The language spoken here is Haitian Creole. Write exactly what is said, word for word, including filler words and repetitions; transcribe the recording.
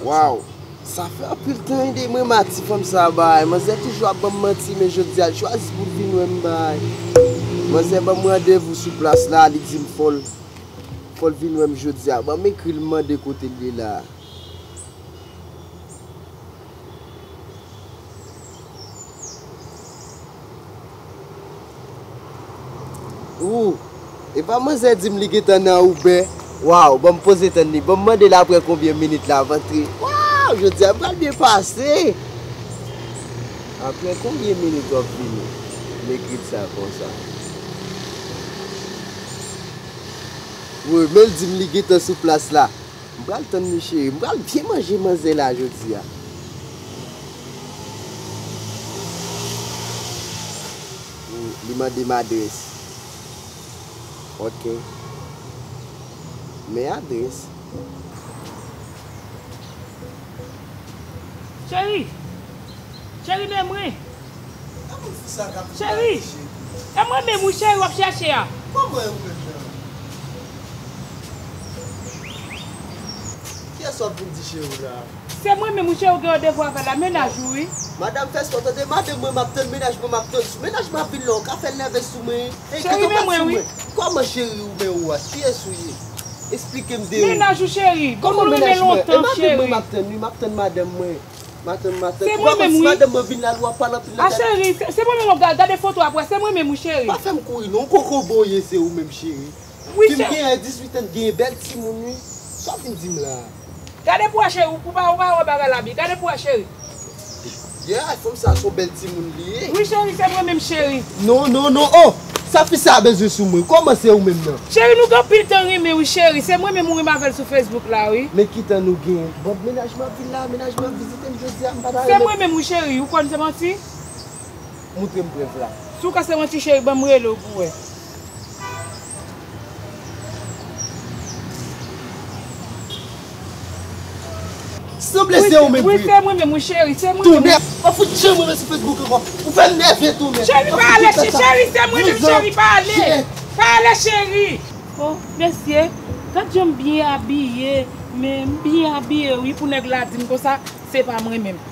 Waw, sa fè anpil tan ede mwen, ma ti fanm sa bay. Manzè toujou ap ban m manti, men jodi a l chwazi pou l vin wè m bay. Manzè ban m randevou sou plas la, li di m fò l, fò l vin wè m jodi a. Ban m ekri l mande kote l ye la. Ou, epa manzè di m li gentan nan Uber. Waw, ban m poze tann li. Ban m mande l apre konbyen minit l ap antre. Waw, jodi a pral byen pase. Apre konbyen minit w ap vini? M ekri l sa konsa. Wi, men l di m li gentan sou plas la. M pral tann li, cheri. M pral byen manje manzè la jodi a. Ou, li mande m adrès. Ok. Men adrès. Cheri! Cheri, men mwen! Cheri! E mwen menm wi, cheri, w ap chèche a. Kòman e ou menm nan? Kiyès w ap vin di cheri w la? Se mwen menm wi, cheri, w gen randevou avè l la, mennaj ou wi. Madanm, fè spò, tande, madanm mwen m ap tann, mennaj mwen m ap tann. Sou mennaj mwen ap vin la, w ka fè l nève sou mwen. Ey, cheri, men mwen wi. Kòman cheri ou men ou a? Kiyès ou ye? Esplike m de ou. Mennaj ou, cheri. Kòman mennaj mwen? E madanm mwen, cheri, m ap tann wi, m ap tann madanm mwen. Madanm, madanm. Se mwen menm wi. Madanm mwen vin la, l w ap pale anpil nan tèt. A cheri, se, se mwen menm w ap gade, gade foto a pou wè, se mwen menm wi, cheri. Pa fè m kouri non, kokobo w ye, se ou menm, cheri. Wi, cheri. Fi m genyen dizuit an, genyen bèl timoun wi. Sa w vin di m la? Gade pou wè, cheri, ou pa, ou pa wè bagay la byen. Gade pou wè, cheri. Yeah, fanm sa se yon bèl timoun li ye. Wi, cheri, se mwen menm, cheri. Non, non, non, oh! Sa fi sa bezwen sou mwen? Kòman se ou menm nan? Cheri, nou gen anpil tan renmen wi, cheri. Se mwen menm ou renmen avè l sou Facebook la wi. Men ki tan nou gen? Bon, mennaj mwen ap vin la, mennaj mwen ap vizite m jodi a, m pa ta renmen. Se mwen menm wi, cheri, ou kwè m se manti? Montre m prèv la. Si w kwè se manti, cheri, ban m rele w pou wè. Sanble se ou menm vre. Wi, se mwen menm wi, cheri, se mwen menm. Tou nèf. Pa fout janm mwen sou Facebook ankò. Ou fè m nève tou nèf. Cheri, pa ale, cheri, se mwen menm, cheri, pa ale. Pa ale, cheri. Oh, mesye, gad jan m byen abiye, men m byen abiye wi, pou nèg la di m konsa, se pa mwen menm.